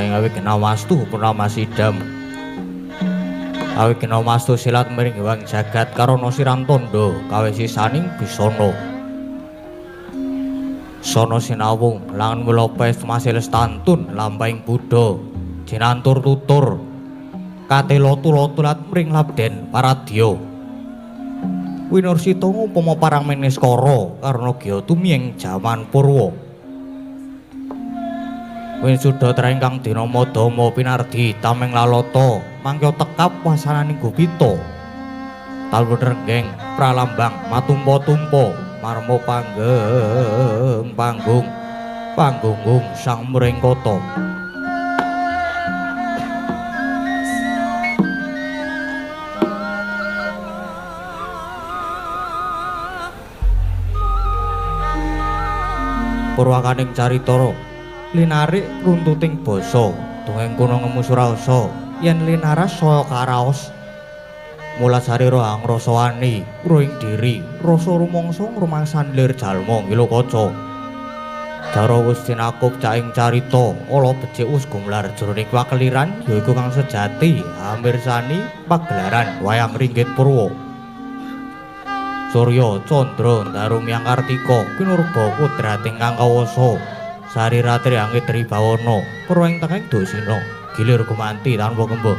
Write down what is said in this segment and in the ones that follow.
Nanging awigena wastu purnama sidam. Awigena wastu silat miring wang jagat karana siram tondo kawe sisaning bisana. Sono sinawung langan melopes masih lestantun lampahing Buddha jinantur tutur katelo tulotulat mring labden paradya winursita upama parang meniskara karna gya tumiyeng jaman purwa wisuda traing kang dinama Dama pinardi tameng lalata mangkya tekap wasananing gupita talun renggeng pralambang matumpa-tumpa marma panggeng panggung panggunggung sang mringkata. Purwakaning carita linarik runtuting basa dongeng kuno ngemu surasa yen linaras saya karaos mula sarira angrasa wani ruing diri rasa rumangsa ngrumangsan lir jalma ngilo kaca jara wis tinakup caing carita ala becik wis gumlar jroning pakeliran yaiku kang sejati amirsani pagelaran wayang ringgit purwa. Surya candra ndaru miyang kartika kinurba kodrat ingkang kawasa sariratri angit tribawana purwa ing tengahing dosina gilir gumanti tanpa kemba.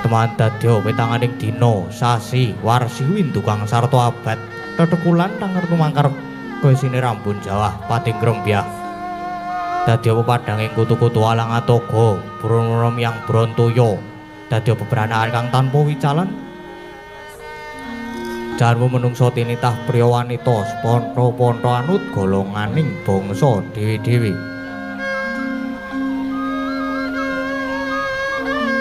Teman dadya petanganing dina sasi warsi windu kang sarta abad tetekulan tangertu mangkar kaisine rambun jawah pating grembyah dadya pepadhanging kutu-kutu alang atoga brana miyang brontoya dadya bebranaan kang tanpa wicalan jarmu menungsa tinitah priya wanita seponto-ponto anut golonganing bangsa dhewe-dhewe.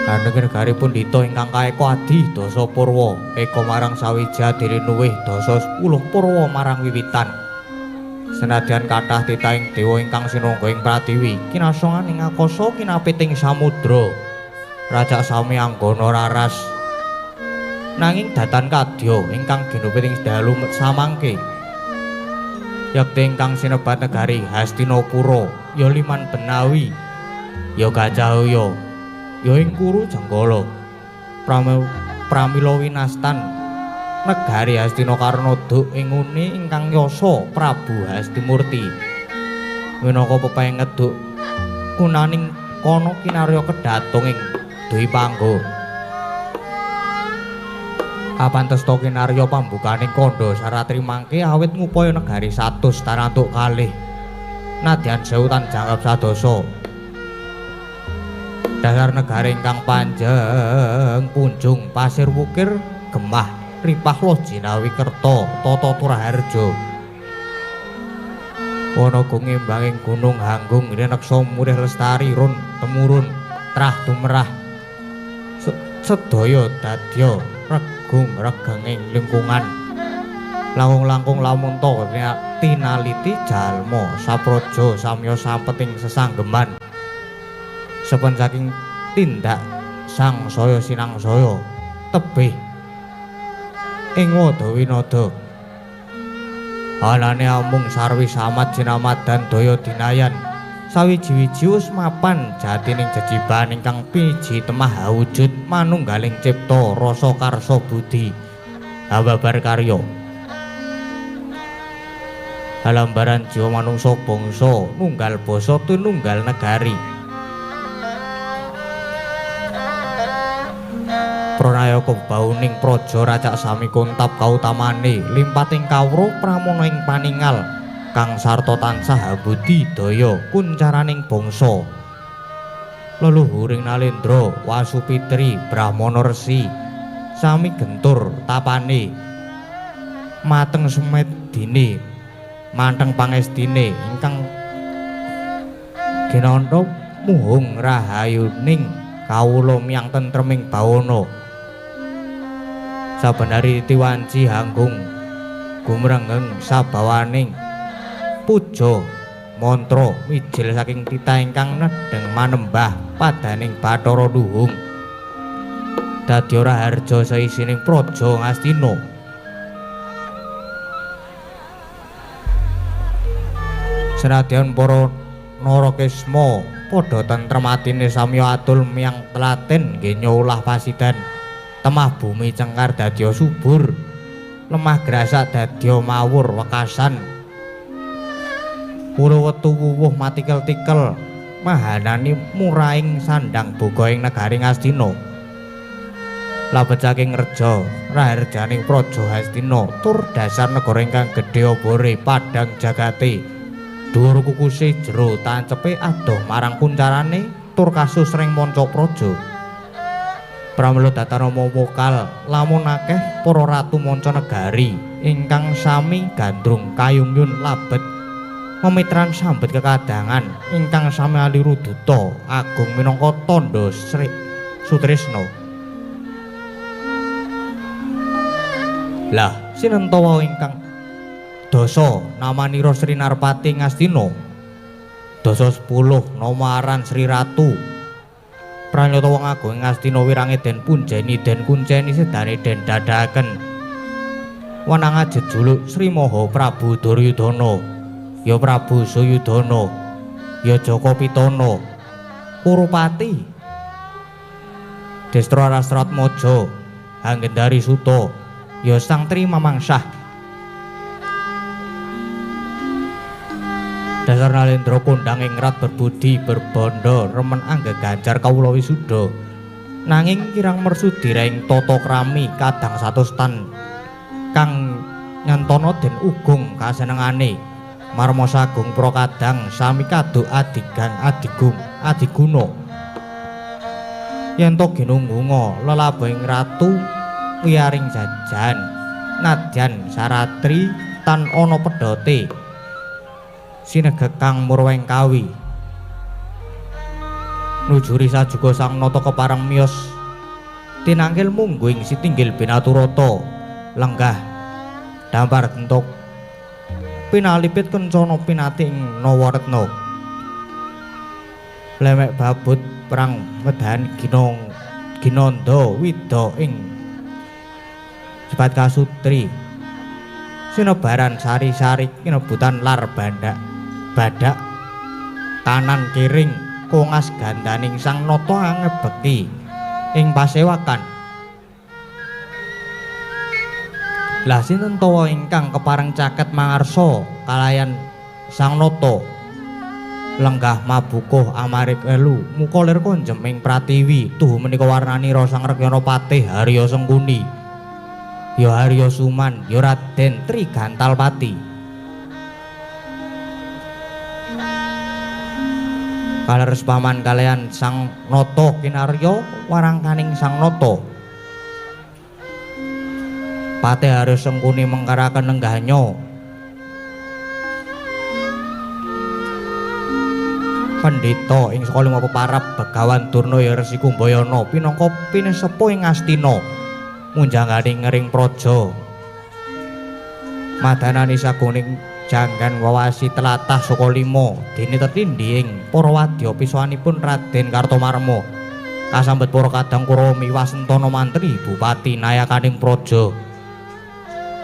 Anenging negari pundhita ingkang kaeka adi dasa purwa eka marang sawiji adilinuwih dasa 10 purwa marang wiwitan. Senadyan kathah titahing dewa ingkang sinungga ing pratiwi kinasongan ing akasa kinapiting samudra rajak sami anggana raras. Nanging datan kadya ingkang ginupit ing dalu samangke yekti ingkang sinebat negari Hastinapura ya Liman Benawi ya Gajahaya ya ing Kuru Jenggala pramila winastan negari Hastina karna duk ing ngune ingkang yasa Prabu Hastimurti minangka pepaeng ngeduk kunaning kono kinarya kedatung ing Dwipangga. Kapantes to kinarya pambukaning kandha saratri mangke awit ngupaya negari 100 tarantuk kalih nadyan sewu tan jangkep sadasa. Dasar negari ingkang panjeng punjung pasir wukir gemah ripah loh jinawi kerta tata turaharja. Wana gumimbanging gunung hanggung rineksa murih lestari run temurun trah tumerah sedaya dadya regung regenging lingkungan langkung-langkung lamunta tinaliti jalma sapraja samya sampeting sesanggeman sepen saking tindak sangsaya sinangsaya tebih ing wadawinada anane amung sarwi samad jinamadan daya dinayan sawiji-wiji wis mapan jatining jejiban ingkang piji temah awujud manunggaling cipta rasa karsa budi hababar karya halambaran jiwa manungsa bangsa nunggal basa tinunggal negari. Pranayaka bauning praja racak sami kuntap kautamane limpating kawruh pramana ing paningal kang sarta tansah abudi daya kuncaraning bangsa. Leluhuring nalendra Wasupitri Brahmana Resi sami gentur tapane mateng sumedine manteng pangestine ingkang ginanta muhung rahayuning kawula miyang tentreming bawana. Saben hari tiwanci hanggung gumrengeng sabawaning puja mantra mijil saking titah ingkang nedheng manembah padaning Bathara Luhung dadi ora harja saisining praja Ngastina. Senadyan para Narakesma padha tentrem atine samya atul miyang telaten nggenya ulah pasidan. Temah bumi cengkar dadya subur, lemah grasak dadya mawur wekasan. Pura wetu wuwuh matikel-tikel mahanani muraing sandang boga ing negari Ngastina. Labet saking reja raharjaning praja Hastina tur dasar negara ingkang gedhe obore padhang jagate. Dhuwur kukuse jero tancepe adoh marang kuncarane tur kasus ring manca praja. Pramila datanama mokal lamun akeh para ratu manca negari ingkang sami gandrung kayungyun labet memitran sambet kekadangan ingkang sami aliru duta agung minangka tandha Sri Sutrisna. Lah sinenta wau ingkang dasa namanira Sri Narpati Ngastina, dasa 10 nama aran Sri Ratu. Pranyata wong agung Ngastina wirange den punjeni den kunceni sedane den dadahaken wenang jejuluk Sri Maha Prabu Duryudana, ya Prabu Suyudana, ya Jaka Pitana, Kurupati, Destra Rastratmaja, Anggendari Suta, ya Sang Tri Mamangsah. Dasar Nalendra kondhang ing rat berbudi berbandha remen anggeganjar kawula wisuda. Nanging kirang mersudi ing tata krami kadang satus tan kang nyantana den ugung kasenengane. Marma sagung pra kadang sami kaduk adigang adigung adiguna. Yen to ginunggunga lelabuhing ratu wiyaring jajan nadyan saratri tan ana pedhote. Sinegekang murweng kawi nujuri sajuga sang nata kepareng miyos tinangkil mungguing sitinggil binaturata lenggah dampar entuk pinalipit kencana pinati ing Nawaretna. Lemek babut perang medahan ginong ginanda wida ing sebat kasutri sinebaran sari-sari kinebutan lar bandak badak kanan kiring kongas gandaning sang nata angebeki ing pasewakan. Lah sinten tawa ingkang kepareng caket mangarsa kalayan sang nata lenggah mabukuh amarik elu muka lir konjem ing pratiwi tuhu menika warnanira sang Rekyana Patih Harya Sengkuni, ya Harya Suman, ya Raden Trigantalpati. Kaleres paman kalian sang nata kinarya warangkaning sang nata. Patih Harya Sengkuni mengkaraken lenggahnya pendhita ing saka lima peparab Begawan Durna ya Resi Kumbayana pinangka pinesepuh ing Ngastina munjanggane ngering praja. Madanani saguning janggan wawasi tlatah saka lima dene tetindhi ing para wadya pisowanipun Raden Kartomarma kasambet para kadang Kurawa miwasentana mantri bupati nayakaning praja.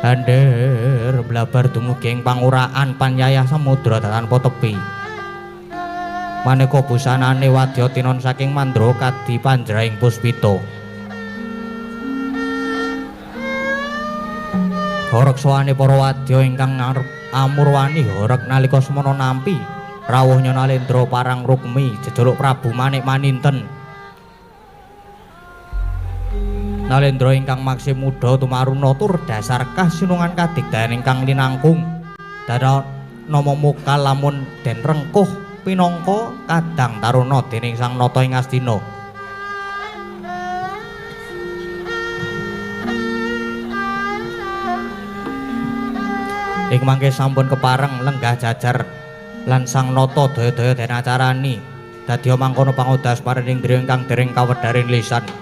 Hander blabar dumugi ing panguraan panyayah samudra tanpa tepi. Maneka busanane wadya tinon saking mandra kadi panjraing puspita. Horeg sowane para wadya ingkang amurwani horeg nalika semana nampi rawuhnya Nalendra parang Rukmi jejuluk Prabu Manik Maninten. Nalendra ingkang maksih mudha tumaruna tur dasar kasinungan kadigdayan ingkang linangkung dara nama mokal lamun den rengkuh pinangka kadang taruna dening sang nata ing Ngastina. Ing mangke sampun kepareng lenggah jajar lan sang nata daya-daya den acarani dadiya mangkono pangodas paring indriya ingkang dereng kawedharing lisan. Sekar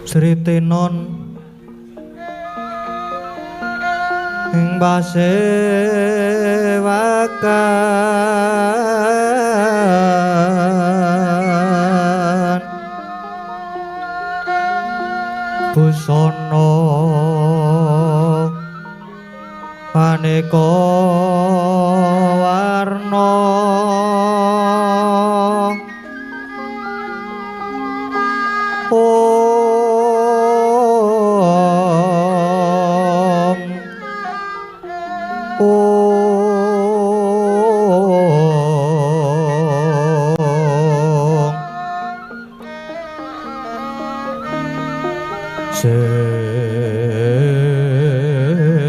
Sritenon ing pasewakan busana aneka warna. Om Om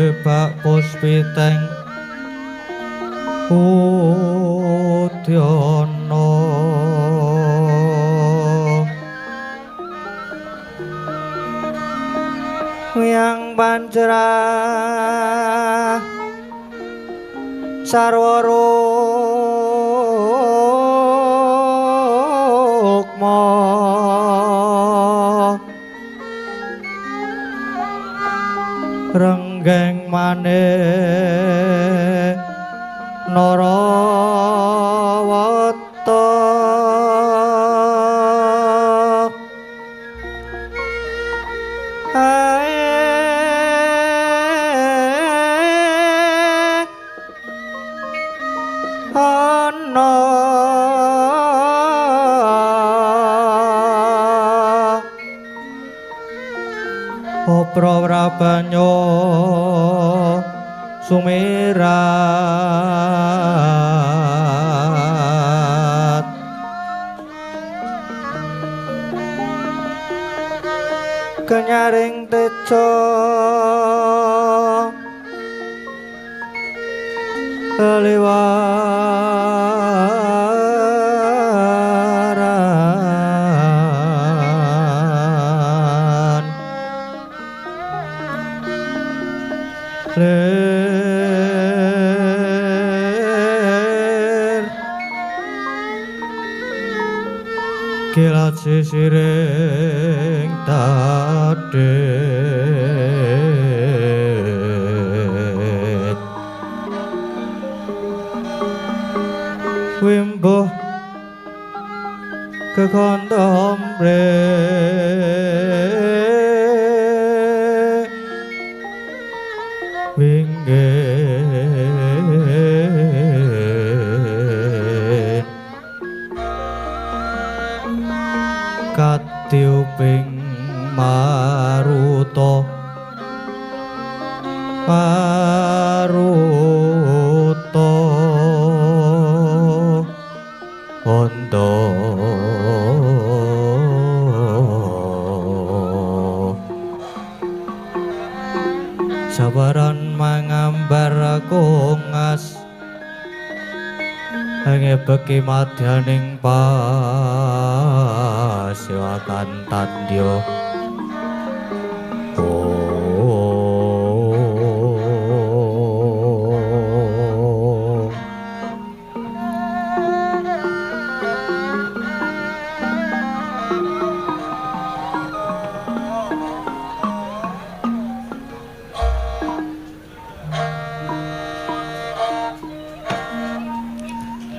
Sebak puspiteng udyana wiyang pancerah sarwa rukma renggeng manik narawata ae ana Opra prabanyo sumirat kenyaring tejo liwaran lir kilat sisiring tadit wimbuh kekondombre winggih katiuping maruta maruta hondo sabaran mangambar kongas ngebeki madyaning pasewakan tandya.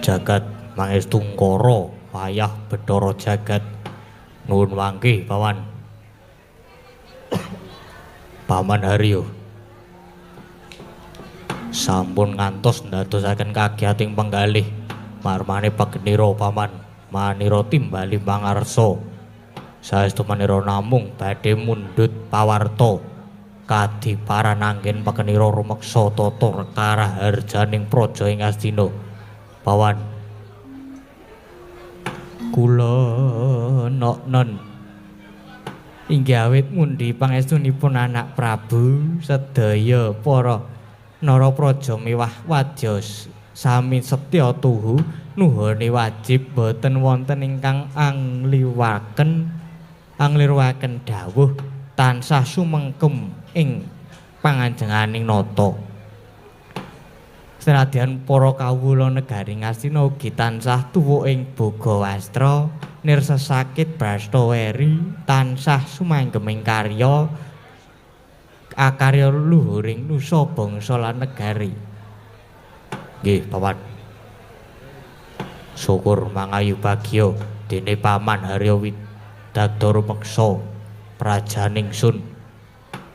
Jagat mangestungkara wayah Bathara jagat. Nuwun wangke paman. Paman Haryo sampun ngantos ndadosaken kagiyating penggalih marmane pagenira paman manira timbali pangarsa. Saestu manira namung badhe mundhut pawarta kadiparan anggen pagenira rumeksa tata karaharjaning praja ing Astina. Pawan kula noknon inggih awit mundi pangestunipun anak Prabu sedaya para narapraja miwah wadya sami setya tuhu nuhone wajib boten wonten ingkang angliwaken dawuh tansah sumengkem ing panganjenganing nata. Senadyan para kawula negari Ngastina ugi tansah tuwa ing boga wastra nirsa sakit brastaweri tansah sah sumanggeming karya akarya luhuring nusa bangsa lan negari. Nggih, Paman. Syukur mangayu bagya dene Paman Harya Widada rumeksa prajaning sun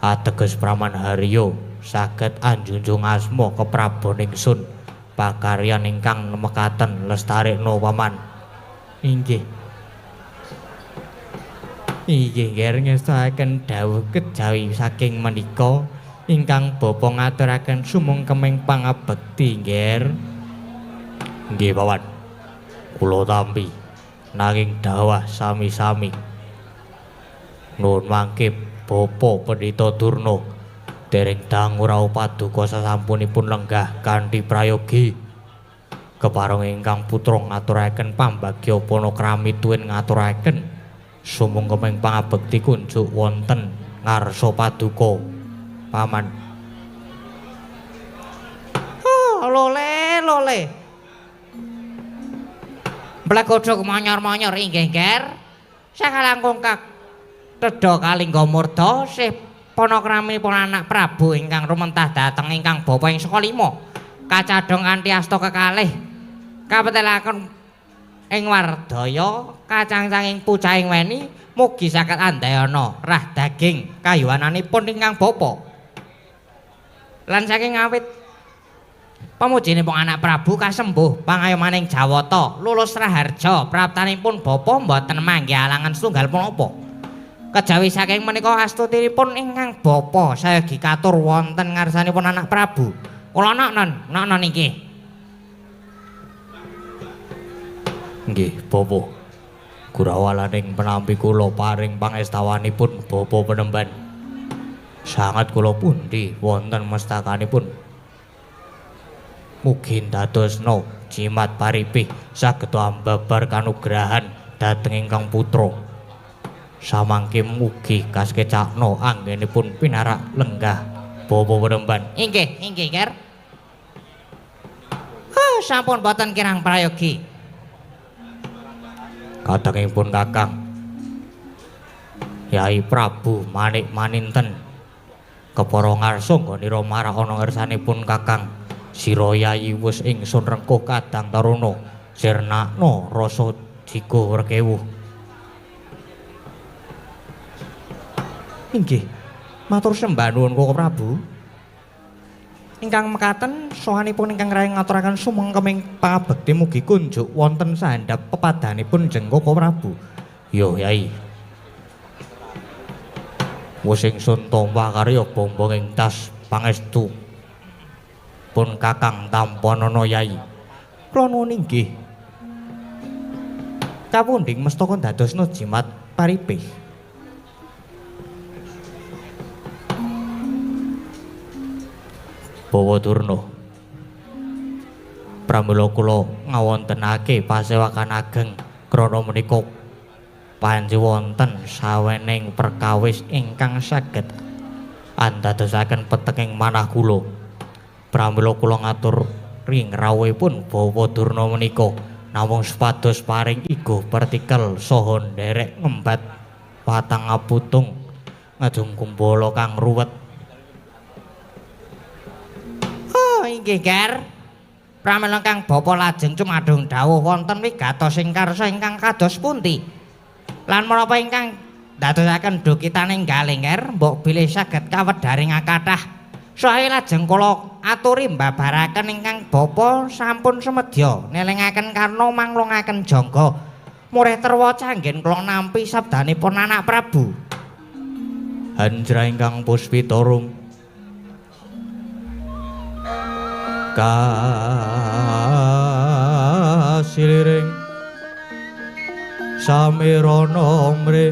ateges Praman Harya saged anjunjung asma kepraboning sun pakaryan ingkang mekaten lestarekno Paman. Inggih. Inggih nger ngestoaken dawuh kejawi saking menika ingkang bapa ngaturaken sumungkeming pangabekti nger. Nggih Paman. Kula tampi nanging dawah sami-sami. Nuwun mangke Bapa Pendhita Durna dereng dangu rawuh paduka sasampunipun lenggah kanthi prayogi. Kepareng ingkang putra ngaturaken pambagya panakrami tuwin ngaturaken sumungkeming pangabekti kunjuk wonten ngarsa paduka Paman. Oh, lole lole. Blegodhog monyor-monyor inggih nger. Sakalangkung kak tedha kalingga murda sih panakraminipun anak Prabu ingkang rumentah dhateng ingkang bapa ing saka lima. Kacadhong kanthi asta kekalih kapetelaken ing wardaya kacangcanging pucahing weni mugi saged andayana rah daging kayuwananipun ingkang bapa. Lan saking awit pamujinipun anak Prabu kasembuh pangayomaning Jawata lulus raharja praptanipun bapa mboten manggih alangan setunggal punapa. Kejawi saking menika astutinipun ingkang bapa sayogi katur wonten ngarsanipun anak Prabu. Kula nok non inggih. Nggih, bapa. Gurawalaning penampi kula paring pangestawanipun bapa penemban. Sangat kula pundi wonten mestakanipun. Mugi ndadosna jimat paripih saged ambabar kanugrahan dhateng ingkang putra. Samangke mugi kasekecakna anggenipun pinarak lenggah bapa penemban. Inggih, inggih, Ger. Oh, sampun boten kirang prayogi. Kadangipun Kakang Yai Prabu Manik Maninten kepara ngarsa nggonira marak ana ngersanipun Kakang sira Yai wis ingsun rengkuh kadang taruna sirnakna rasa jigo rekewuh. Inggih, matur sembah nuwun Koko Prabu. Ingkang mekaten sowanipun ingkang raya ngaturaken sumengkeming pangabekti mugi kunjuk wonten sahandhap pepadhanipun jeng Koko Prabu. Yo Yai. Wis ingsun tampa karya bombong ing tas pangestu pun Kakang tampanana Yai. Kula nuwun inggih. Kapundhing mestaka ndadosna jimat paripih. Bawa Durna. Pramila kula ngawontenake pasewakan ageng krana menika panci wonten sawening perkawis ingkang saged andadosaken peteking manah kula. Pramila kula ngatur ring rawuhipun Bawa Durna menika namung supados paring igo pertikel saha nderek ngembat patang aputung ngajung kumbala kang ruwet. Inggih, Ger. Pramila kang bapa lajeng cumadung dawuh wonten wigatos ing karsa ingkang kados pundi? Lan menapa ingkang ndadosaken dukitaning galing, Ger, mbok bilih saged kawedharing akathah. Saha lajeng kula aturi mbabaraken ingkang bapa sampun semedya nelingaken karna manglungaken jangga. Murih terwaca anggen kula nampi sabdanipun anak Prabu. Hanjra ingkang puspitarum kasiliring samirana mre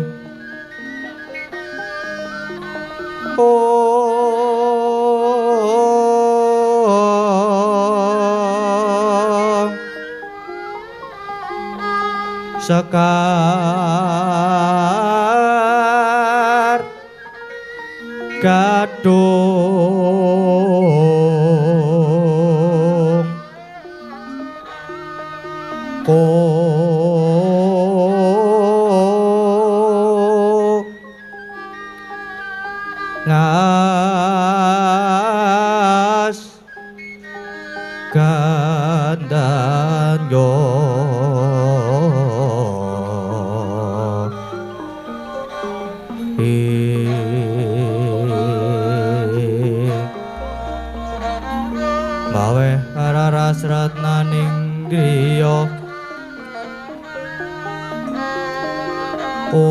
sekar gadung ko Ngas gandanyo mawe raras ratnaning griya Om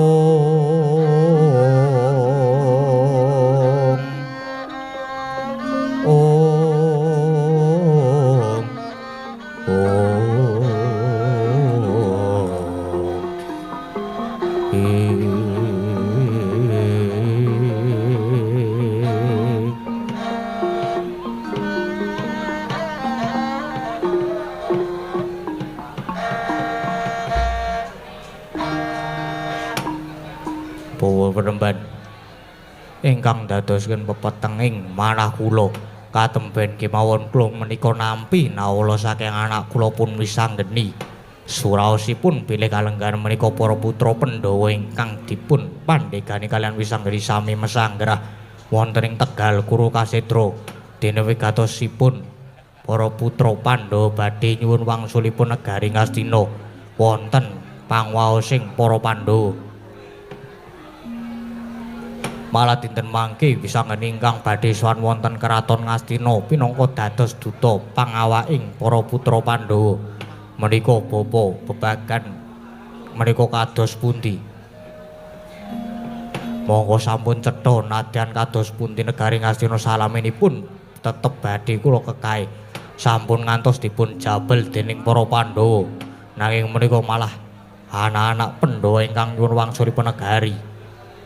Om Om Bawa penemban ingkang dadosaken pepetenging manah kula katemben kemawon kula menika nampi nawala saking anak kula pun wisanggeni suraosipun bilih kalenggahan menika para putra Pandhawa ingkang dipun pandhegani kalian wisanggeni sami mesanggrah wonten ing Tegal Kuru Kasetra dene wigatosipun para putra Pandhawa badhe nyuwun wangsulipun negari Ngastina wonten pangwaosing para Pandhawa. Malah dinten mangke wisanggeni ingkang badhe sowan wonten keraton Ngastina pinangka dados duta pangawaking para putra Pandhawa. Menika bapa bebagan menika kados pundi? Monggo sampun cetha nadyan kados pundi negari Ngastina salaminipun tetep badhe kula kekahe. Sampun ngantos dipun jabel dening para Pandhawa. Nanging menika malah anak-anak Pandhawa ingkang nyuwun wangsulipun negari.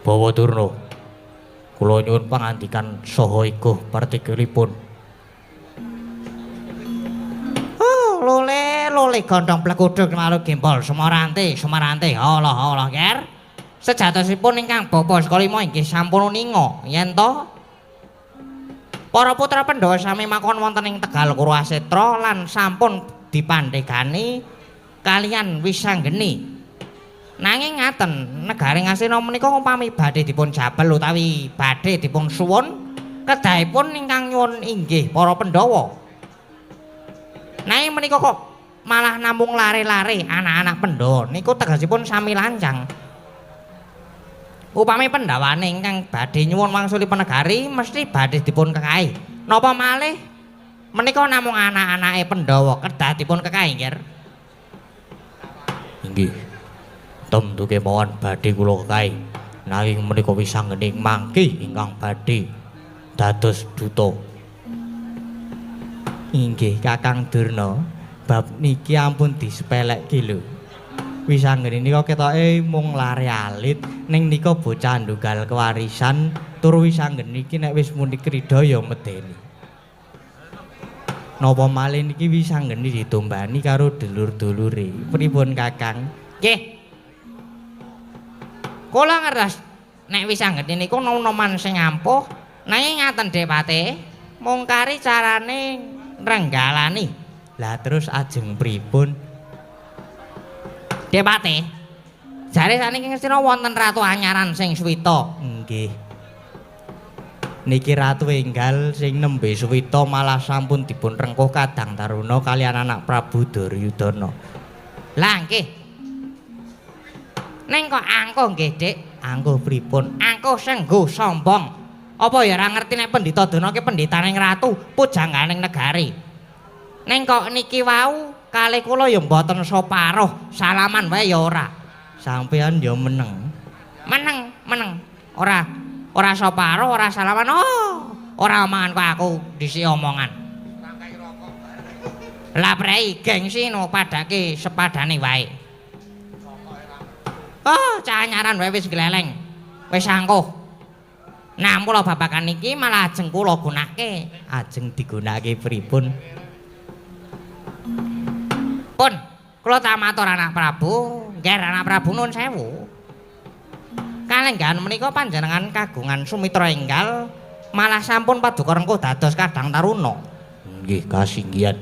Bawa Durna, kula nyuwun pangandikan saha iguh partikulipun. Oh, lole lole gondhong plegudhug malu gempol sumarante sumarante Allah Allah ger. Sejatosipun ingkang bapa saka lima inggih sampun uninga yen to para putra Pandhawa sami makon wonten ing Tegal Kuru Asetra lan sampun dipandhegani kalian wisanggeni. Nanging ngaten, negari Ngastina menika umpami badhe dipun jabel utawi badhe dipun suwun, kedahipun ingkang nyuwun inggih para Pandhawa. Nanging menika kok malah namung lare-lare anak-anak Pandhawa niku tegesipun sami lancang. Upami pandhawane ingkang badhe nyuwun wangsulipun negari mesti badhe dipun kekahi. Napa malih menika namung anak-anake Pandhawa kedah dipun kekahi, Nger? Inggih. Tentu kemawon badhe kula kekahi. Nanging menika wisanggeni mangke ingkang badhe dados duta. Inggih Kakang Durna, bab niki ampun disepelekke lho. Wisanggeni nika ketoke mung lare alit, ning nika bocah ndunggal kewarisan tur wisanggeni iki nek wis muni krida ya medeni. Napa malih niki wisanggeni ditombani karo dulur-dulure. Pripun Kakang? Nggih. Kula ngertos nek wisanggeni niku noman sing ampuh, nanging ngaten Depate, mung kari carane nrenggalani. Lah terus ajeng pripun? Depate, jare saniki Ngastina wonten ratu anyaran sing suwita. Nggih. Niki ratu enggal sing nembe suwita malah sampun dipun rengkuh kadang taruna kalian anak Prabu Duryudana. Lah nggih. Neng kok angkuh nggih, Dik? Angkuh pripun? Angkuh sengguh sombong. Apa ya ora ngerti nek Pendhita Durna ki pendhitaning ratu, pujangganing negari. Neng kok niki wau kalih kula ya mboten soparuh, salaman wae ya ora. Sampeyan ya meneng. Meneng, meneng. Ora ora soparuh, ora salaman. Oh, ora omongan kok aku dhisik omongan. Lah prei gengsi no padake sepadane wae. Oh, cah anyaran wae wis gleleng. Wis angkuh. Nah, mula babagan niki malah ajeng kula gunake. Ajeng digunakake pripun? Pun, kula tak matur anak Prabu, ngger anak Prabu nun sewu. Kalenggahan menika panjenengan kagungan sumitra enggal malah sampun paduka rengkuh dados kadang taruna. Nggih, kasinggihan.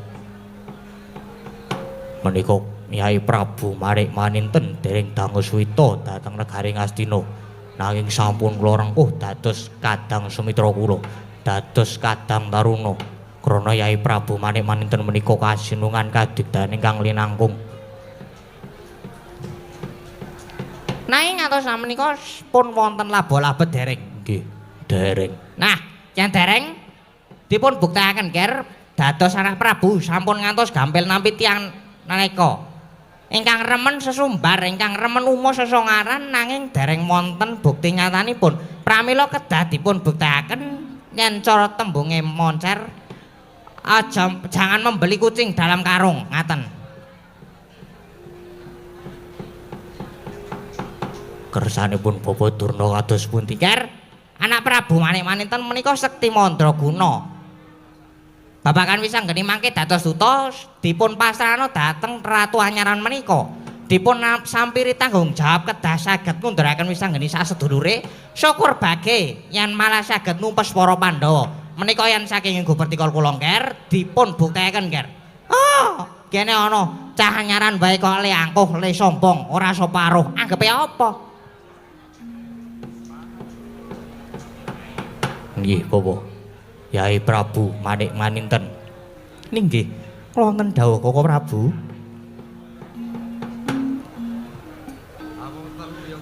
Menika Yai Prabu Manik Maninten dereng dangu suwita dhateng negari Ngastina. Nanging sampun kula rengkuh dados kadang sumitra kula, dados kadang taruna. Krana Yai Prabu Manik Maninten menika kasinungan kadigdayan ingkang linangkung. Nanging ngantos menika pun wonten laba-laba dereng. Nggih, dereng. Nah, yen dereng dipun buktekaken, Ger, dados anak Prabu sampun ngantos gampil nampi tiyang nalika. Ingkang remen sesumbar, ingkang remen umo sesongaran nanging dereng wonten bukti nyatanipun. Pramila kedah dipun buktekaken yen cara tembunge moncer aja jangan membeli kucing dalam karung, ngaten. Kersanipun Bapak Durna kados pundi? Ger, anak Prabu Manik Maninten menika sekti mandraguna. Babagan Wisanggeni mangke dados duta dipun pasrahna dhateng Ratu Anyaran menika. Dipun sampiri tanggung jawab kedah saged ngundhuraken Wisanggeni sasedulure. Syukur bage yen malah saged numpes para Pandhawa. Menika yen saking Gubertikol kula, Ger, dipun buktekaken, Ger. Oh, kene ana cah anyaran wae kok le angkuh, le sombong, ora soparuh. Anggepe apa? Nggih, Bapak. Yai Prabu Manik Maninten. Ninggih, kula wonten dawuh Koko Prabu.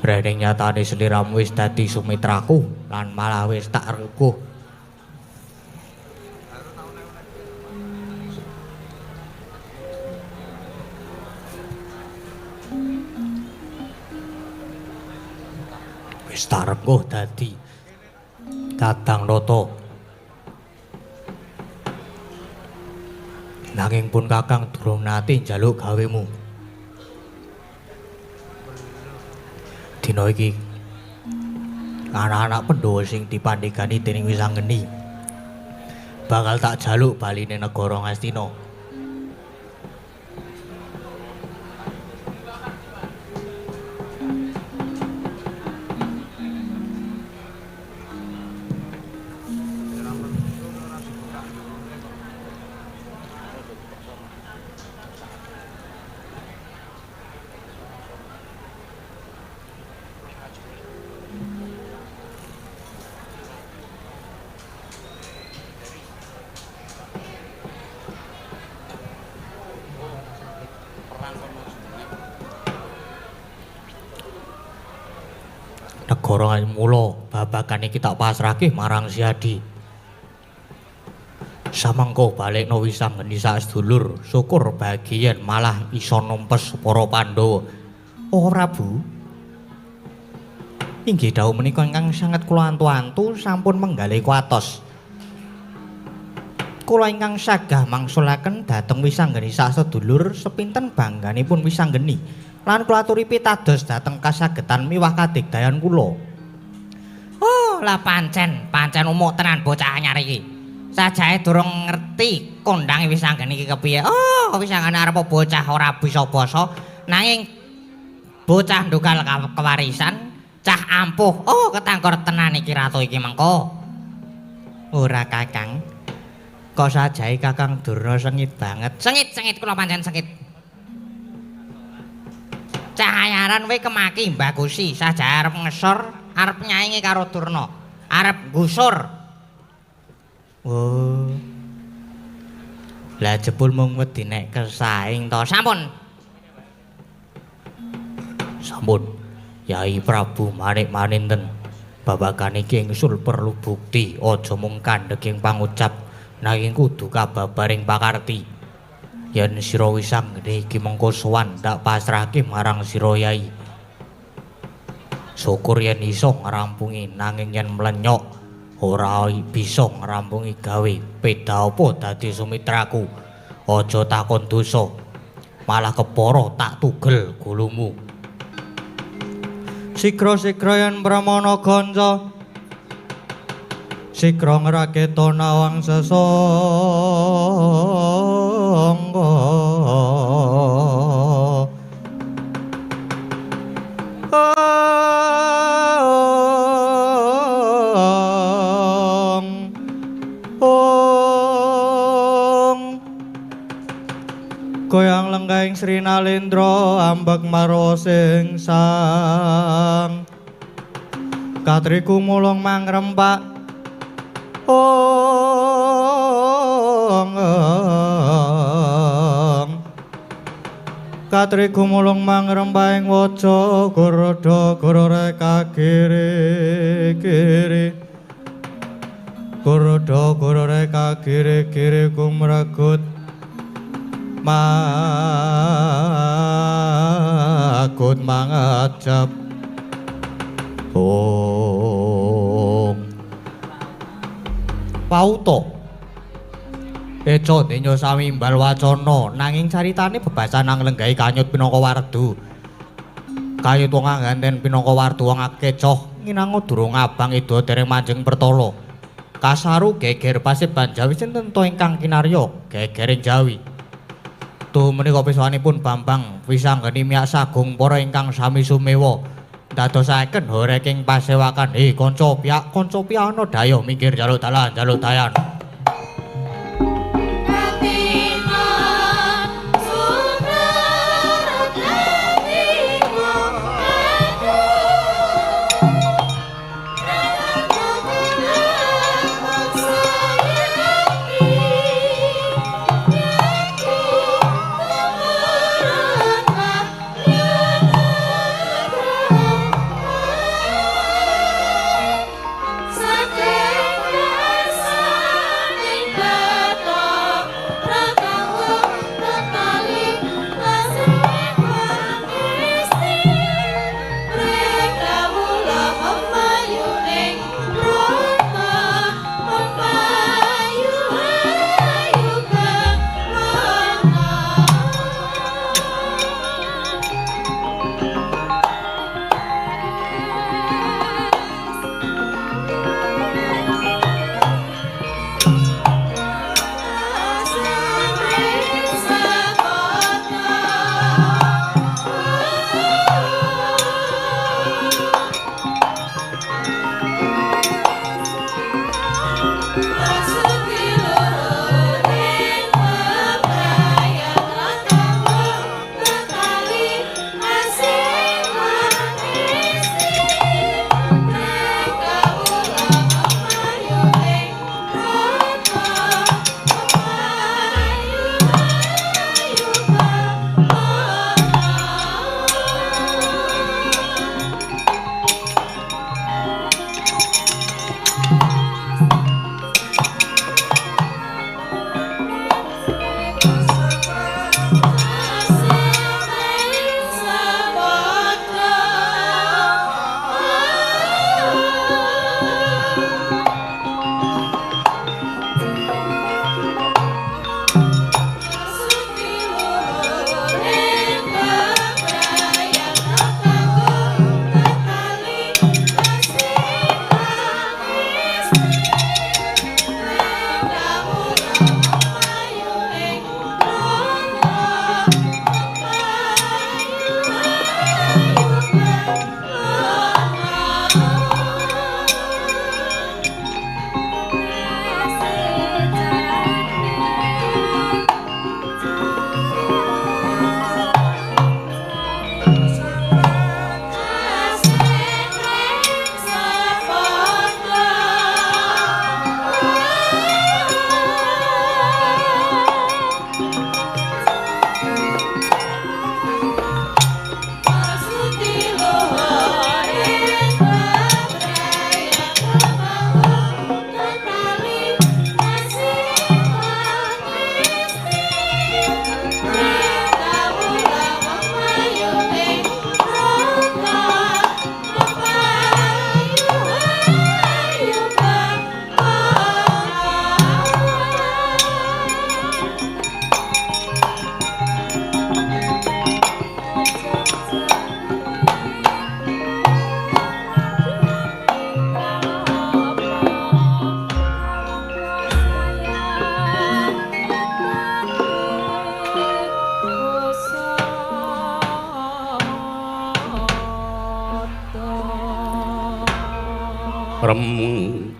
Rene nyatane sliramu wis dadi sumitraku lan malah wis tak rengkuh. Wis tak rengkuh dadi kadang nata. Nanging pun Kakang durung nate njaluk gawemu. Dina iki anak-anak Pandhawa sing dipandhegani dening Wisanggeni bakal tak jaluk baline negara Ngastina. Negara mula babagan iki tak pasrahke marang Siadi. Samengko balekno Wisanggeni sak sedulur, syukur bagian malah iso numpes para Pandhawa. Oh Prabu, inggih dawuh menika ingkang sanget kula antu-antu sampun menggalih kuatos. Kula ingkang sagah mangsulaken dhateng Wisanggeni sak sedulur sepinten bangganipun Wisanggeni. Lan kula aturi pitados dhateng kasagetan miwah kadigdayan kula. Oh, lah pancen, pancen umuk tenan bocah anyar iki. Sajae durung ngerti kondange Wisanggeni iki kepiye. Oh, Wisanggeni arep bocah ora bisa basa, nanging bocah ndukal kewarisan, cah ampuh. Oh, ketanggor tenan iki ratu iki mengko. Ora Kakang. Kok sajae Kakang Durna sengit banget. Sengit-sengit kula pancen sengit. Cahayaran we kemaki Mbah Gusi, saja arep ngesor, arep nyaingi karo Durna, arep nggusur. Oh. Lah jebul mung wedi nek kesaing to. Sampun. Sampun. Yai Prabu Manik Maninten, babagan iki ingsul perlu bukti, aja mung kandhek ing pangucap, nanging kudu kababaring pakarti. Yen sira Wisanggeni iki mengko sowan tak pasrahke marang sira Yai. Syukur yen iso ngrampungi, nanging yen mlenyok ora bisa ngrampungi gawe. Beda apa dadi sumitraku? Aja takon dosa, malah kepara tak tugel gulumu. Sigra-sigra yen Pramana ganca, sigra ngraketa nawang sesangga. Ong goyang lenggahing Sri Nalendra ambek marwa sing sang Katriku mulung mangrempak ong. Katriku mulung mangrempak ing waca gorodo gorore kagiri kiri. Gorodo gorore kagiri kiri kumregut magut mangajab. Ong Pauto Eca denya samimbal wacana nanging caritane bebasan nang lenggahi kanyut pinangka wardu. Kayut wong anganten pinangka wardu wong akecoh nginango durung abang ida dereng manjing pertala. Kasaru geger paseban Jawi sinten to ingkang kinarya gegering Jawi. Tuh menika pisanipun Bambang wisanggeni miyak sagung para ingkang sami sumewa. Dadosaken horeking pasewakan. Kanca piyak kanca piyana dayoh minggir jaluk dalan jaluk dayan.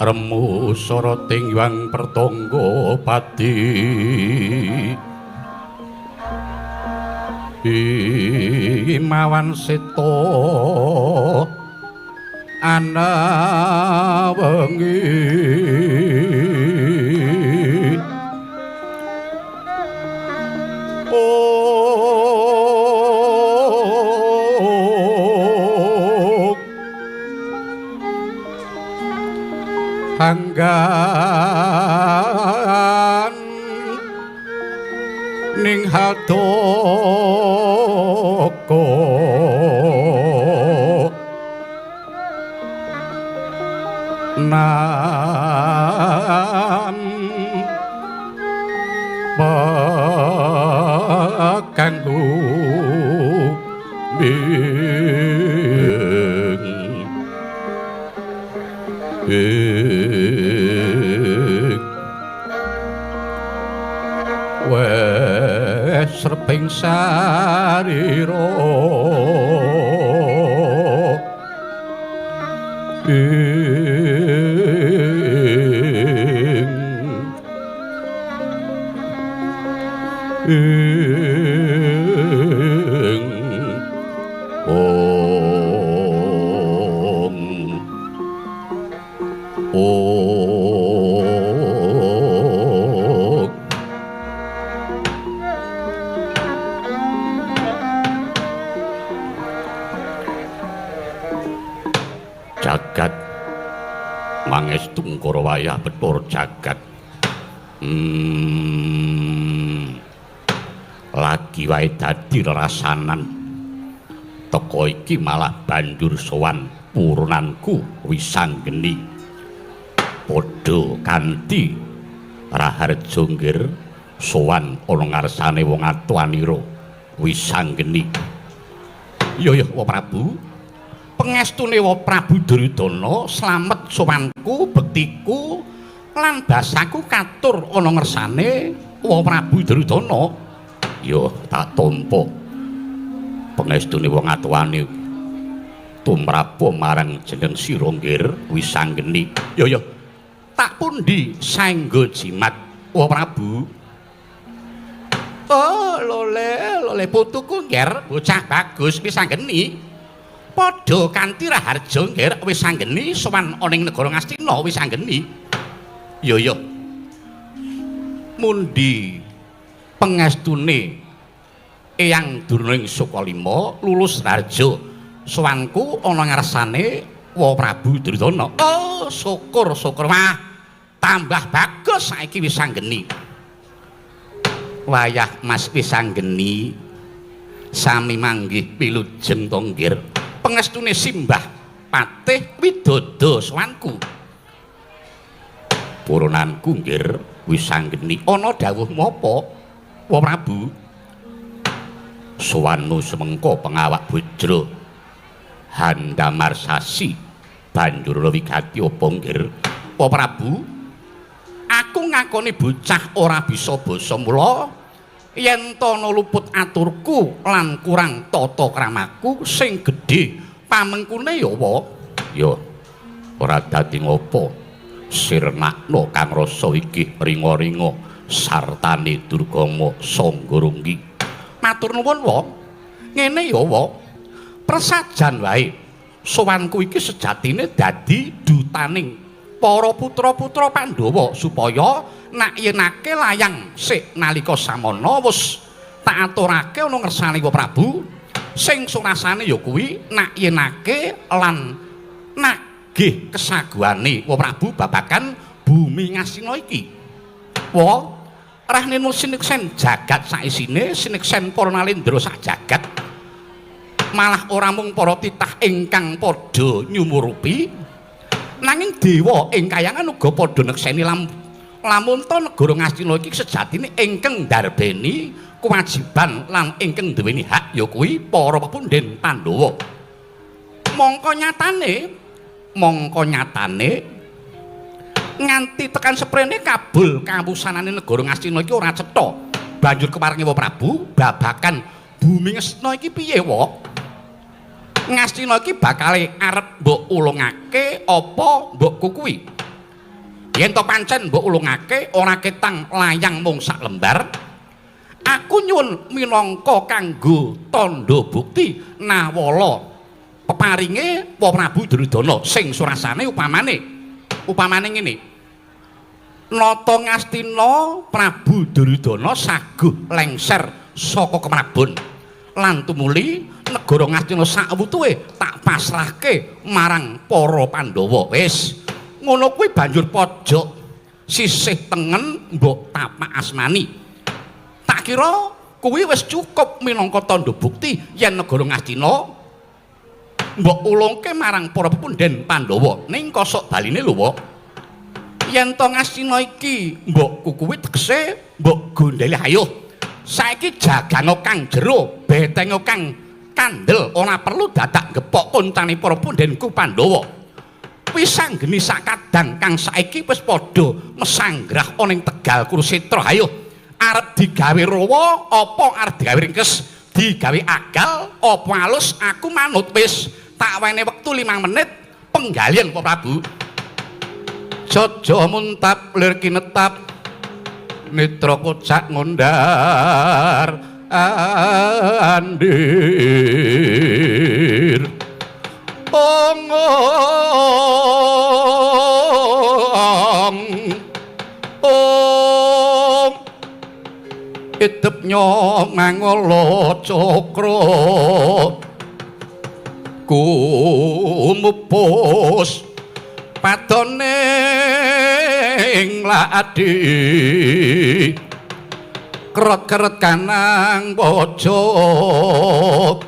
Remu soroting yang pertonggo pati Imawan seto Ana wengi hanggan ning hatoko nam kanggo wes sreping sarira ing ong ong jagat mangestu ngkara wayah Bathara jagat. Lagi wae dadi rerasanan teka iki malah banjur sowan purunanku Wisanggeni padha kanthi raharja nggir sowan ana ngarsane wong atuanira Wisanggeni. Iya ya Wa Prabu, pengestune Wa Prabu Duryudana slamet sowanku bektiku lan basaku katur ana ngersane Wa Prabu Duryudana. Ya tak tampa pengestune wong atuwane tumrapa marang jeneng sira nggir Wisanggeni. Ya ya tak pundi saengga jimat Wa Prabu. Oh lole lole putuku nggir bocah bagus Wisanggeni padha kanthi raharja nggir Wisanggeni sowan ana ing negara Ngastina Wisanggeni. Ya ya mundi pengestune Eyang Durna ing Sukalima lulus raharja sowanku ana ngarsane Wa Prabu Duryudana. Oh syukur syukur, wah tambah bagus saiki Wisanggeni. Wayah Mas Wisanggeni sami manggih wilujeng to nggir pengestune simbah patih widodo sowanku. Purunanku nggir Wisanggeni ana dawuhmu apa Wa Prabu? Sowanmu semengko pengawak bujra handamar sasi banjur wigati apa nggir Wa Prabu? Aku ngakoni bocah ora bisa basa mula yen tana luput aturku lan kurang tata kramaku sing gedhe pamengkune ya wa. Ya ora dadi ngopo sirnakno kang rasa iki ringa-ringa sartane Durgama Sanggarunggi. Matur nuwun wa. Ngene ya wa, presajan wae sowanku iki sejatine dadi dutaning para putra-putra Pandhawa supaya nak yenake layang sik nalika samana wis tak aturake ana ngersane Wa Prabu sing surasane ya kuwi nak yenake lan nagih kesaguhane Wa Prabu babagan bumi Ngastina iki. Wa rahnenu sineksen jagat saisine sineksen para nalendra sak jagat malah ora mung para titah ingkang padha nyumurupi nanging dewa ing kayangan uga padha nekseni lamun ta negara Ngastina iki sejatine ingkang ndarbeni kewajiban lan ingkang duweni hak ya kuwi para pepundhen Pandhawa. Mongko nyatane nganti tekan seprene kabul kawusanane negara Ngastina iki ora cetha. Banjur keparengi Wa Prabu babagan bumi Ngastina iki piye wa? Ngastina iki bakale arep mbok ulungake apa mbok kukuhi? Yen to pancen mbok ulungake ora ketang layang mung sak lembar. Aku nyuwun minangka kanggo tandha bukti nawala Peparinge Wa Prabu Duryudana sing surasane upamane upamane ngene. Nata Ngastina Prabu Duryudana saguh lengser saka Kemrabon. Lan tumuli negara Ngastina sakwutuhe tak pasrahke marang para Pandhawa. Wis, ngono kuwi banjur pojok sisih tengen mbok tapak asmani. Tak kira kuwi wis cukup minangka tandha bukti yen negara Ngastina mbok ulungke marang para pepundhen Pandhawa. Ning kosok baline lho, Wak. Yen to Ngastina iki mbok kukuwi tegese mbok gondeli ayo. Saiki jagano kang jero, betengo kang kandel, ora perlu dadak gepok koncane para pundhenku Pandhawa. Wisanggeni sakadang kang saiki wis padha mesanggrah ana ing Tegal Kurusetra. Ayo, arep digawe rawa apa arep digawe ringkes, digawe agal apa alus, aku manut wis. Tak wene wektu 5 menit penggalian Pak Prabu. Jaja muntap lir kinetap mitra kocak ngundar andir. Ong ong ong idep nyok mangala cakra kumupus padone ing ladi keret-keret kanang pojok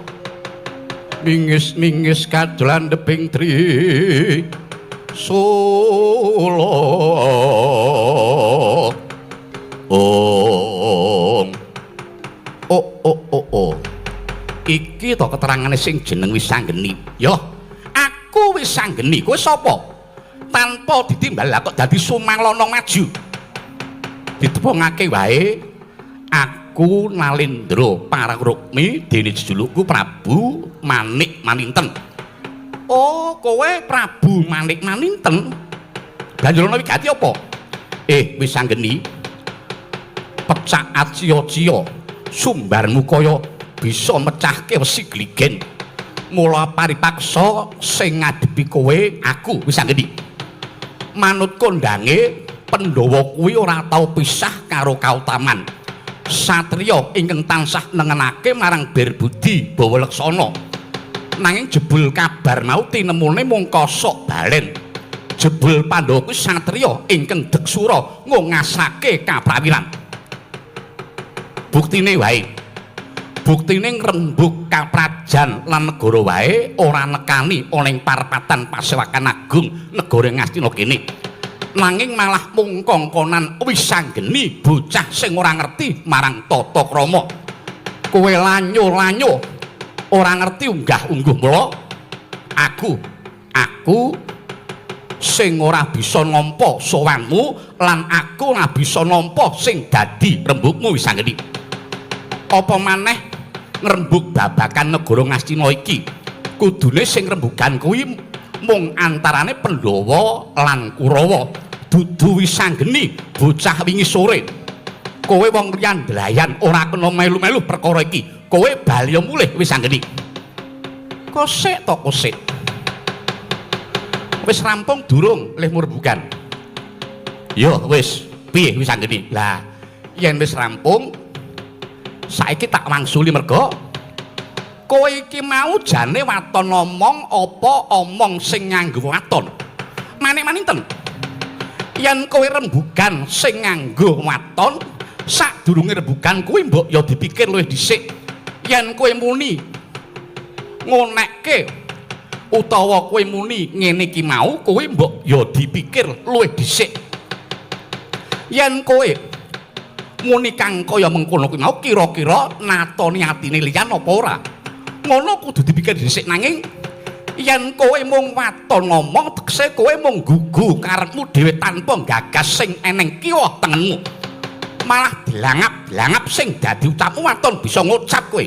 mingis-mingis kadolan deping tri sula. Ong oh oh oh oh iki to keterangane sing jeneng Wisanggeni. Yo, aku Wisanggeni. Kowe sapa? Tanpa ditimbal lah kok dadi Sumanglana maju. Ditepungake wae aku Nalendra Pararukmi dene jejulukku Prabu Manik Maninten. Oh, kowe Prabu Manik Maninten. Banjur ana wigati apa? Wisanggeni. Pecak aciya-ciya sumbarmu kaya bisa mecahke wesi gligen. Mula paripaksa sing ngadepi kowe aku Wisanggeni. Manut kondange Pandhawa kuwi ora tau pisah karo kautaman. Satriya ingkang tansah nengenake marang Berbudi bawa leksana. Nanging jebul kabar mau tinemune mung kosok balen. Jebul Pandhawa kuwi satriya ingkang deksura ngongasake kaprawiran. Buktine wae. Buktine ngrembug kaprajan lan negara wae ora nekani ana ing parapatan Pasewakan Agung negara Ngastina kene. Nanging malah mung kongkonan Wisanggeni bocah sing ora ngerti marang tata krama. Kowe lanyo-lanyo ora ngerti unggah-ungguh mula aku sing ora bisa nampa sowanmu lan aku ora bisa nampa sing dadi rembugmu Wisanggeni. Apa maneh ngrembug babakan negara Ngastina iki kudune sing rembugan kuwi mung antarane Pandhawa lan Kurawa, dudu Wisanggeni bocah wingi sore. Kowe wong riyan ndlayan ora kena melu-melu perkara iki. Kowe bali mulih Wisanggeni. Kosek to kosek. Wis rampung durung lehmu rembugan? Yo wis, piye Wisanggeni? Lah, yen wis rampung saiki tak wangsuli merga kowe iki mau jane waton omong apa omong sing nganggo waton. Manik-maninten. Yen kowe rembugan sing nganggo waton, sadurunge rembugan kuwi mbok ya dipikir luwih dhisik. Yen kowe muni ngonekke utawa kowe muni ngene iki mau, kowe mbok ya dipikir luwih dhisik. Yen kowe muni kang kaya mengkono kuwi mau kira-kira natoni atine liyan apa ora? Ngono kudu dipikir dhisik. Nanging yen kowe mung waton ngomong tegese kowe mung gugu karepmu dhewe tanpa gagas sing eneng kiwa tengenmu. Malah dilangap-dilangap sing dadi ucapmu waton bisa ngucap kowe.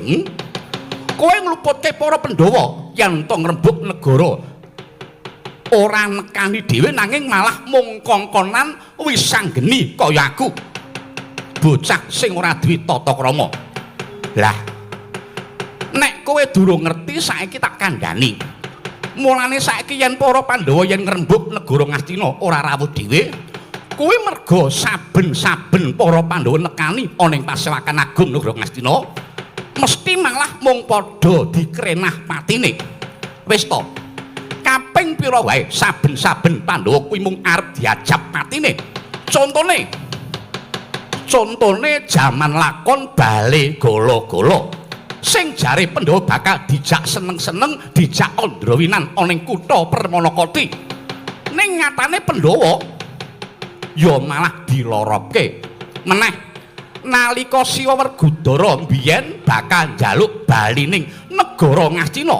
Kowe ngluputke para Pandhawa yen to ngrembug negara ora nekani dhewe nanging malah mung kongkonan Wisanggeni kaya aku. Bocah sing ora duwe tata krama. Lah, nek kowe durung ngerti saiki tak kandhani. Mulane saiki yen para Pandhawa yen ngrembug negara Ngastina ora rawuh dhewe, kuwi merga saben-saben para Pandhawa nekani ana ing pasewakan agung negara Ngastina, mesti malah mung padha dikrenah patine. Wis to. Kaping pira wae saben-saben Pandhawa kuwi mung arep diajab patine. Contone jaman lakon Bale Gala-Gala. Sing jare Pandhawa bakal dijak seneng-seneng, dijak andrawinan ana ing kutha Permanakati. Ning nyatane Pandhawa ya malah diloropke. Meneh nalika Siwa Werkudara mbiyen bakal njaluk balining negara Ngastina.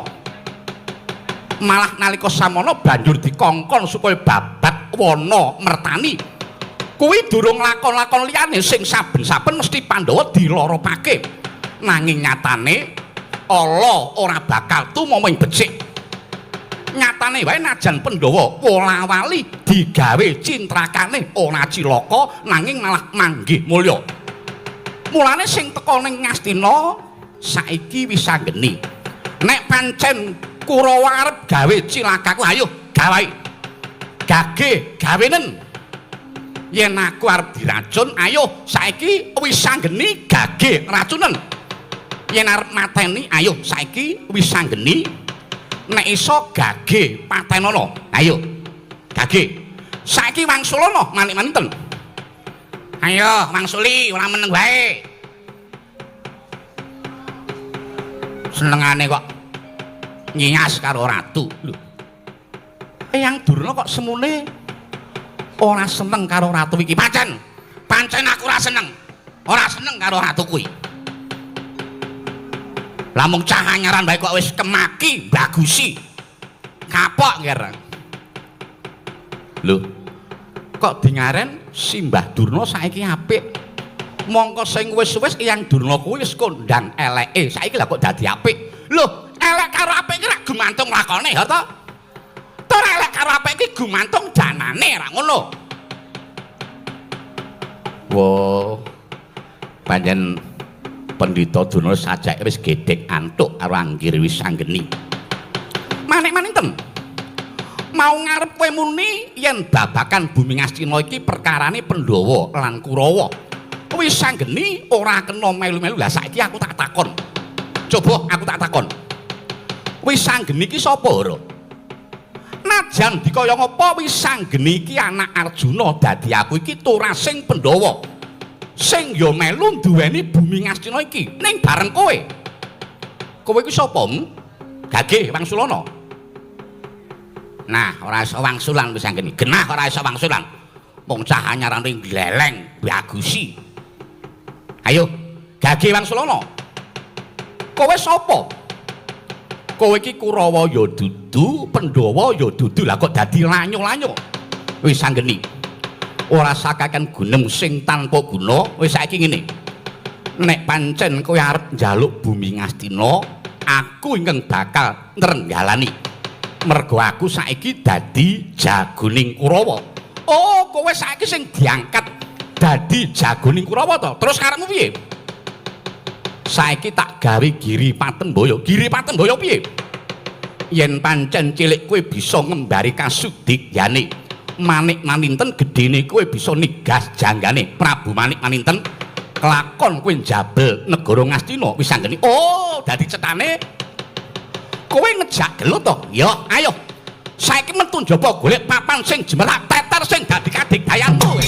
Malah nalika samono banjur dikongkon supaya babat wana mertani. Kuwi durung lakon-lakon liyane sing saben-saben mesti Pandhawa diloropake. Nanging nyatane ala ora bakal tumawa ing becik. Nyatane wae najan Pandhawa wola-wali digawe cintrakane ora cilaka nanging malah manggih mulya. Mulane sing teka ning Ngastina saiki wis anggeni. Nek pancen Kurawa arep gawe cilakaku, ayo gawe. Gage gawenen. Yen aku arep diracun, ayo saiki wis anggeni gage racunen. Yen arep mateni, ayo saiki wis anggeni nek iso gage patenono. Ayo gage. Saiki wangsulana manik-maninten. Ayo wangsuli ora meneng wae. Senengane kok nyias karo ratu. Lho. Eyang Durna kok semune ora seneng karo ratu iki. Pancen, pancen aku ora seneng. Ora seneng karo ratu kuwi. Lah mung cah anyaran bae kok wis kemaki bagusi. Kapok nger. Lho, kok dingaren Simbah Durna saiki apik. Mongko sing wis-wis Eyang Durna kuwi wis kondang eleke. Saiki lah kok dadi apik. Lho, elek karo apik iki rak gumantung lakone ya to? Tur elek karo apik iki gumantung janane ra ngono. Wo. Pancen Pendhita Durna sajake wis gedhek antuk karo Anggir wis anggeni. Manik-maninten. Mau ngarep kowe muni yen babakan bumi Ngastina iki perkarane Pandhawa lan Kurawa. Wis anggeni ora kena melu-melu. Lah saiki aku tak takon. Coba aku tak takon. Wis anggeni iki sapa ora? Najan dikaya ngapa wis anggeni iki anak Arjuna dadi aku iki turasing Pandhawa. Sing ya melu duweni bumi Ngastina iki ning bareng kowe. Kowe iki sapa? Gage wangsulana. Nah, ora iso wangsulan wis anggeni. Genah ora iso wangsulan. Wong cah anyarane gleleng bagusi. Ayo, gage wangsulana. Kowe sapa? Kowe iki Kurawa ya dudu, Pandhawa ya dudu. Lah kok dadi lanyo-lanyo. Wis anggeni. Ora sakaken gunem sing tanpa guna. Wis saiki ngene. Nek pancen kowe arep njaluk bumi Ngastina, aku ingkang bakal nrenggalani. Mergo aku saiki dadi jagoning Kurawa. Oh, kowe saiki sing diangkat dadi jagoning Kurawa to? Terus karepmu piye? Saiki tak gawe Giri Patembaya. Giri Patembaya piye? Yen pancen cilik kowe bisa ngembari kasudigyane. Manik Maninten gedene kowe bisa nigas janggane Prabu Manik Maninten kelakon kowe njabel negara Ngastina wis anggeni. Oh, dadi cetane kowe ngejak gelut to? Ya, ayo. Saiki metu njaba golek papan sing jemerak teter sing dadi kadigdayanmu kowe.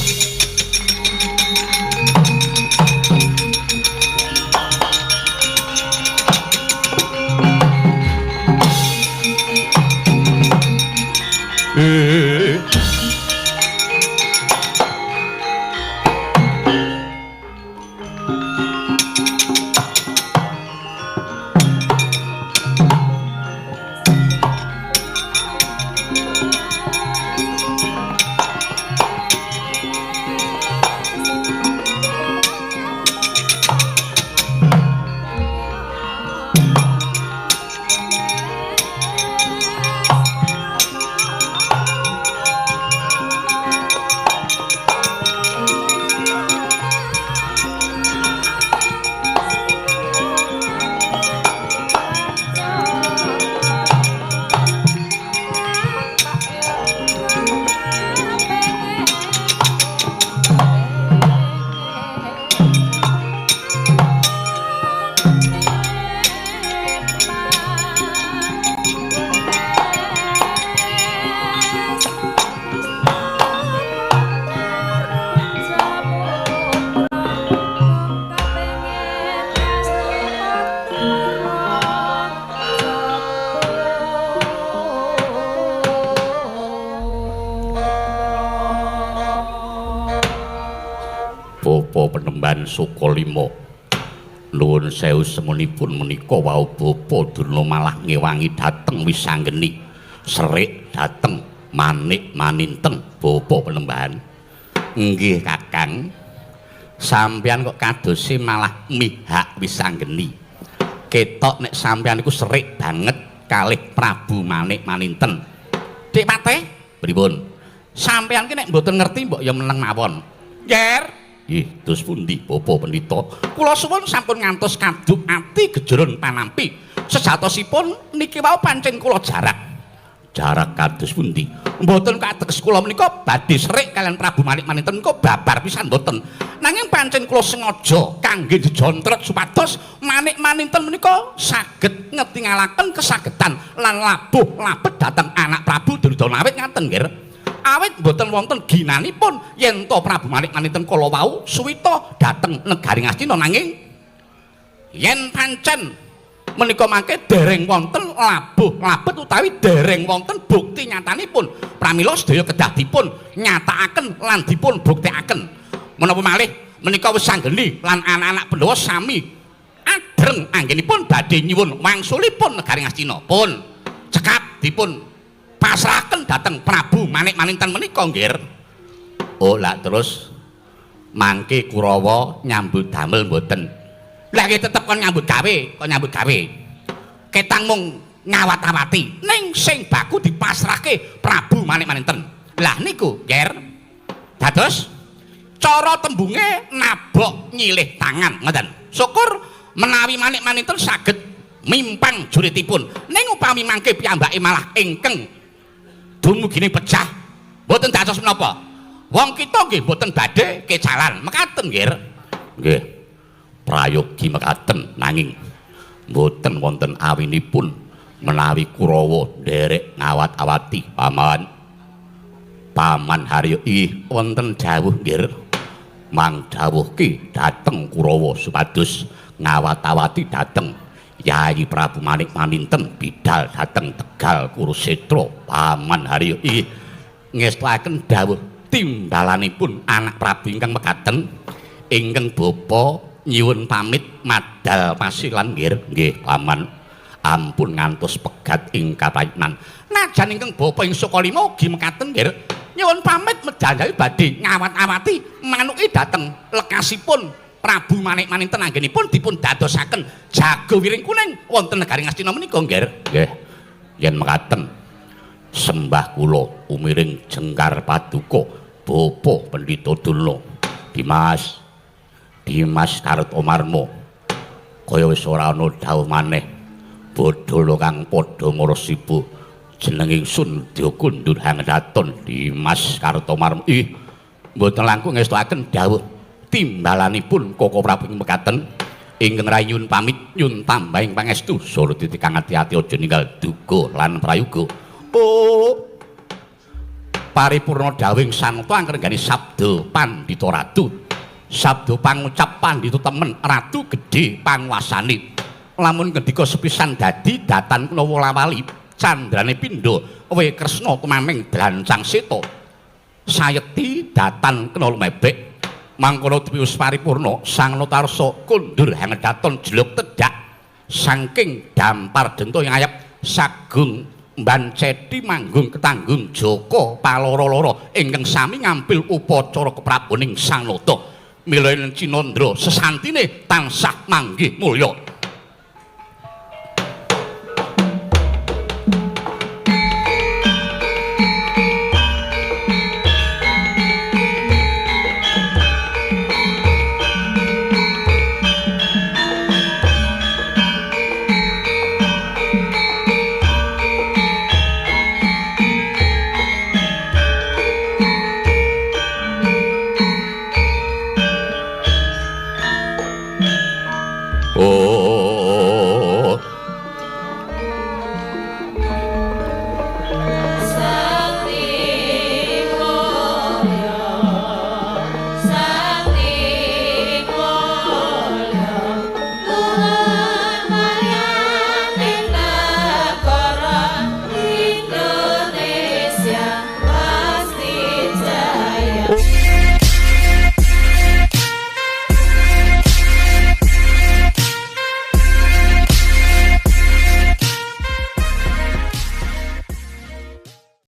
Bapa Penemban Sukalima. Nuwun sewu semunipun menika wau Bapa Durna malah ngewangi dhateng Wisanggeni. Serik dhateng Manik Maninten Bapa Penemban. Nggih Kakang. Sampeyan kok kadose malah mihak Wisanggeni. Ketok nek sampeyan iku serik banget kalih Prabu Manik Maninten. Dik Patih, pripun? Sampeyan ki nek mboten ngerti mbok ya meneng mawon. Nger. Nggih, terus pundi Bapak Pendhita? Kula suwun sampun ngantos kaduk ati gejeron panampi. Sejatosipun niki wau pancen kula jarak. Jarak kados pundi? Mboten kateges kula menika badhe serik kalian Prabu Manik Maninten menika babar pisan mboten. Nanging pancen kula sengaja kangge jejontret supados Manik Maninten menika saged ngetingalaken kesagedan lan labuh labet dhateng anak Prabu Duryudana awit ngaten nggih. Awit mboten wonten ginanipun yen to Prabu Manik Maninten kala wau suwita dhateng negari Ngastina nanging yen pancen menika mangke dereng wonten labuh labet utawi dereng wonten bukti nyatanipun pramila sedaya kedah dipun nyatakaken lan dipun buktekaken. Menapa malih menika wis sanggeni lan anak-anak Pandhawa sami adreng anggenipun badhe nyuwun wangsulipun negari Ngastina pun cekap dipun pasrahaken dhateng Prabu Manik Maninten menika nggih. Oh lah terus mangke Kurawa nyambut damel mboten? Lah nggih tetep kon nyambut gawe, kon nyambut gawe. Ketang mung ngawat-awati ning sing baku dipasrahke Prabu Manik Maninten. Lah niku nggih. Dados cara tembunge nabok nyilih tangan ngoten. Syukur menawi Manik Maninten saged mimpang juritipun. Ning upami mangke piyambake malah ingkang dumugine pecah mboten dados menapa. Wong kita nggih mboten badhe kecalan mekaten nggih. Nggih. Prayogi mekaten nanging mboten wonten awinipun menawi Kurawa nderek ngawat-awati paman. Paman Haryo ih wonten dawuh nggih. Mang dawuhke dhateng Kurawa supados ngawat-awati dhateng Yayi Prabu Manik Maninten bidal dhateng Tegal Kurusetra. Paman Haryo ih ngestuaken dawuh timbalanipun anak Prabu ingkang mekaten ingkang bapa nyuwun pamit madal pasilan nggih. Nggih paman, ampun ngantos pegat ing kaprayitnan. Najan ingkang bapa ing Sukalima ugi mekaten nggih, nyuwun pamit medal badhe ngawat-awati manuke dhateng lekasipun Prabu Manik Maninten anggenipun dipun dadosaken jago wiring kuning wonten negari Ngastina menika nggih. Nggih. Yen mekaten sembah kula umiring jengkar paduka Bapa Pendhita Durna. Dimas, Dimas Kartomarma kaya wis ora ana dawuh maneh. Bodholo kang padha marasiba jeneng ingsun Dya Kundur Hangedaton Dimas Kartomarma. Ih, mboten langkung ngestuaken dawuh timbalanipun Koko Prabu mekaten ingkang rayun pamit nyun tambahing pangestu sora titi kang ati-ati aja ninggal duga lan prayoga. Oh, paripurna dawuhing santa angrenggani sabda pandhita ratu. Sabda pangucap pandhita temen ratu gedhe panguasane. Lamun ngendika sepisan dadi datan kena wolawali candrane pindha we Kresna tumaming drancang seta. Sayekti datan kena lumebek. Mangkono wis paripurna Sang Notarsa kundur hangedaton jeluk tedhak saking dampar denta yang ayap sagung mbanceti manggung ketanggung Jaka paloro-loro ingkang sami ngampil upacara keprabuning Sang Nata. Mila Cinandra sesantine tansah manggih mulya. Oh.